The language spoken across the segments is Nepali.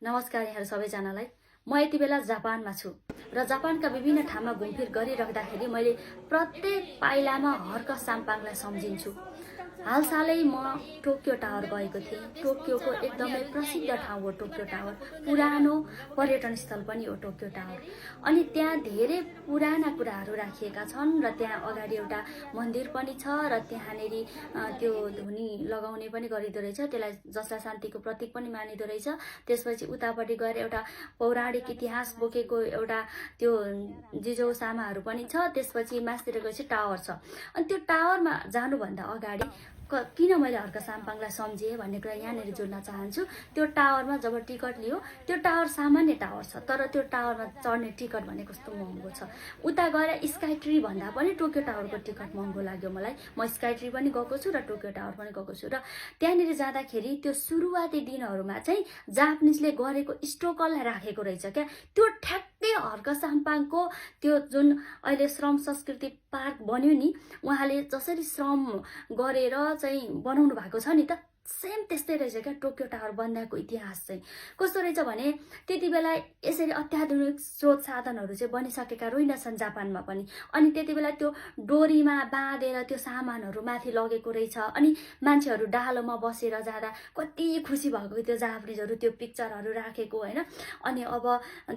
नमस्कार यहाँहरु सबैजनालाई। म यति बेला जापानमा छु र जापानका विभिन्न ठाउँमा घुमफिर गरिराख्दाखेरि मैले प्रत्येक पाइलामा हर्क साम्पाङलाई सम्झिन्छु। हालसालै म टोकियो टावर गएको थिएँ। टोकियोको एकदमै प्रसिद्ध ठाउँ हो टोकियो टावर। पुरानो पर्यटन स्थल पनि हो टोकियो टावर। अनि त्यहाँ धेरै पुराना कुराहरू राखिएका छन् र त्यहाँ अगाडि एउटा मन्दिर पनि छ र त्यहाँनेरि त्यो ध्वनि लगाउने पनि गरिदो रहेछ। त्यसलाई जसलाई शान्तिको प्रतीक पनि मानिदो रहेछ। त्यसपछि उतापटि गएर एउटा पौराणिक इतिहास बोकेको एउटा त्यो जिजौ सामाहरू पनि छ। त्यसपछि मास्तिर गएपछि टावर छ। अनि त्यो टावरमा जानुभन्दा अगाडि किन मैले हर्क साम्पाङलाई सम्झेँ भन्ने कुरा यहाँनिर जोड्न चाहन्छु। त्यो टावरमा जब टिकट लियो, त्यो टावर सामान्य टावर छ, तर त्यो टावरमा चढ्ने टिकट भने कस्तो महँगो छ। उता गएर स्काई ट्री भन्दा पनि टोकियो टावरको टिकट महँगो लाग्यो मलाई। म स्काई ट्री पनि गएको छु र टोकियो टावर पनि गएको छु। र त्यहाँनिर जाँदाखेरि त्यो सुरुवाती दिनहरूमा चाहिँ जापानिजले गरेको स्ट्रगललाई राखेको रहेछ क्या। त्यो ठ्याक्कै हर्क साम्पाङको त्यो जुन अहिले श्रम संस्कृति पार्क बन्यो नि, उहाँले जसरी श्रम गरेर चाहिँ बनाउनु भएको छ नि त, सेम त्यस्तै रहेछ क्या। टोकियो टावर बन्दाको इतिहास चाहिँ कस्तो रहेछ भने त्यति बेला यसरी अत्याधुनिक स्रोत साधनहरू चाहिँ बनिसकेका रहेनछन् जापानमा पनि। अनि त्यति बेला त्यो डोरीमा बाँधेर त्यो सामानहरू माथि लगेको रहेछ। अनि मान्छेहरू डालोमा बसेर जाँदा कति खुसी भएको त्यो जापानिजहरू त्यो पिक्चरहरू राखेको होइन। अनि अब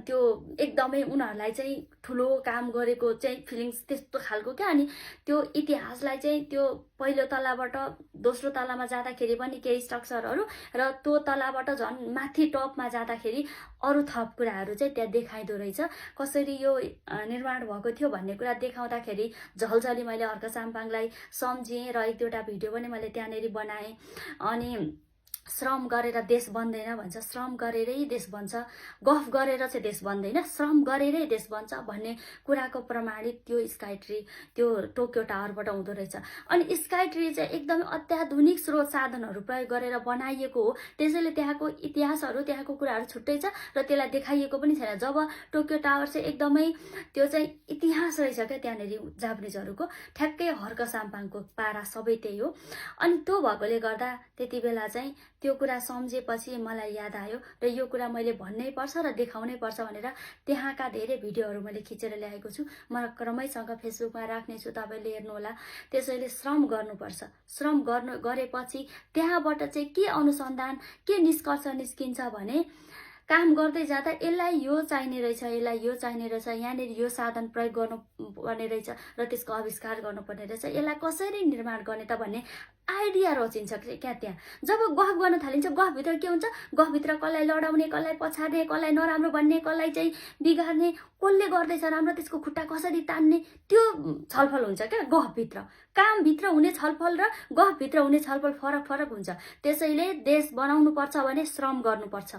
त्यो एकदमै उनीहरूलाई चाहिँ ठुलो काम गरेको चाहिँ फिलिङ्स त्यस्तो खालको क्या। अनि त्यो इतिहासलाई चाहिँ त्यो पहिलो तलाबाट दोस्रो तलामा जाँदाखेरि पनि केही स्ट्रक्चरहरू र त्यो तलाबाट झन् माथि टपमा जाँदाखेरि अरू थप कुराहरू चाहिँ त्यहाँ देखाइदो रहेछ। कसरी यो निर्माण भएको थियो भन्ने कुरा देखाउँदाखेरि झलझली मैले हर्क साम्पाङलाई सम्झेँ र एक दुईवटा भिडियो पनि मैले त्यहाँनिर बनाएँ। अनि श्रम गरेर देश बन्दैन भन्छ, श्रम गरेरै देश बन्छ। गफ गरेर चाहिँ देश बन्दैन, श्रम गरेरै देश बन्छ भन्ने कुराको प्रमाणित त्यो स्काई ट्री त्यो टोकियो टावरबाट हुँदो रहेछ। अनि स्काई ट्री चाहिँ एकदमै अत्याधुनिक स्रोत साधनहरू प्रयोग गरेर बनाइएको हो। त्यसैले त्यहाँको इतिहासहरू त्यहाँको कुराहरू छुट्टै छ र त्यसलाई देखाइएको पनि छैन। जब टोकियो टावर चाहिँ एकदमै त्यो चाहिँ इतिहास रहेछ क्या त्यहाँनिर जापानिजहरूको। ठ्याक्कै हर्क साम्पाङको पारा सबै त्यही हो। अनि त्यो भएकोले गर्दा त्यति बेला चाहिँ त्यो कुरा सम्झेपछि मलाई याद आयो र यो कुरा मैले भन्नै पर्छ र देखाउनै पर्छ भनेर त्यहाँका धेरै भिडियोहरू मैले खिचेर ल्याएको छु। म क्रमैसँग फेसबुकमा राख्नेछु, तपाईँले हेर्नुहोला। त्यसैले श्रम गर्नुपर्छ। श्रम गरेपछि त्यहाँबाट चाहिँ के अनुसन्धान के निष्कर्ष निस्किन्छ भने काम गर्दै जाँदा यसलाई यो चाहिने रहेछ, यसलाई यो चाहिने रहेछ, यहाँनिर यो साधन प्रयोग गर्नुपर्ने रहेछ र त्यसको आविष्कार गर्नुपर्ने रहेछ, यसलाई कसरी निर्माण गर्ने त भन्ने आइडिया रचिन्छ क्या त्यहाँ। जब गफ गर्न थालिन्छ, गफभित्र के हुन्छ, गफभित्र कसलाई लडाउने, कसलाई पछार्ने, कसलाई नराम्रो भन्ने, कसलाई चाहिँ बिगार्ने, कसले गर्दैछ राम्रो, त्यसको खुट्टा कसरी तान्ने, त्यो छलफल हुन्छ क्या गफभित्र। कामभित्र हुने छलफल र गफभित्र हुने छलफल फरक फरक हुन्छ। त्यसैले देश बनाउनु पर्छ भने श्रम गर्नुपर्छ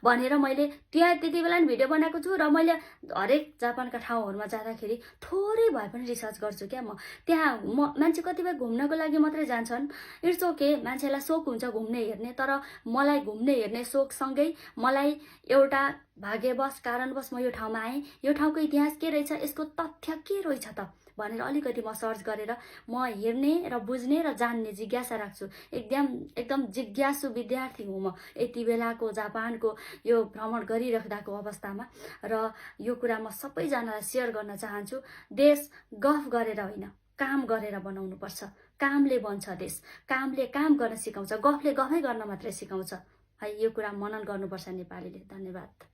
भनेर मैले त्यहाँ त्यति बेला नि भिडियो बनाएको छु। र मैले हरेक जापानका ठाउँहरूमा जाँदाखेरि थोरै भए पनि रिसर्च गर्छु क्या। म त्यहाँ मान्छे कतिपय घुम्नको लागि मात्रै जान्छन्, इट्स ओके, मान्छेलाई सोख हुन्छ घुम्ने हेर्ने। तर मलाई घुम्ने हेर्ने सोखसँगै मलाई एउटा भाग्यवश कारणवश म यो ठाउँमा आएँ, यो ठाउँको इतिहास के रहेछ, यसको तथ्य के रहेछ त भनेर अलिकति म सर्च गरेर म हेर्ने र बुझ्ने र जान्ने जिज्ञासा राख्छु। एकदम जिज्ञासु विद्यार्थी हुँ म यति बेलाको जापानको यो भ्रमण गरिराख्दाको अवस्थामा। र यो कुरा म सबैजनालाई सेयर गर्न चाहन्छु। देश गफ गरेर होइन, काम गरेर बनाउनु पर्छ। कामले बन्छ देश, कामले काम गर्न सिकाउँछ, गफले गफै गर्न मात्रै सिकाउँछ। है, यो कुरा मनन गर्नुपर्छ नेपालीले। धन्यवाद।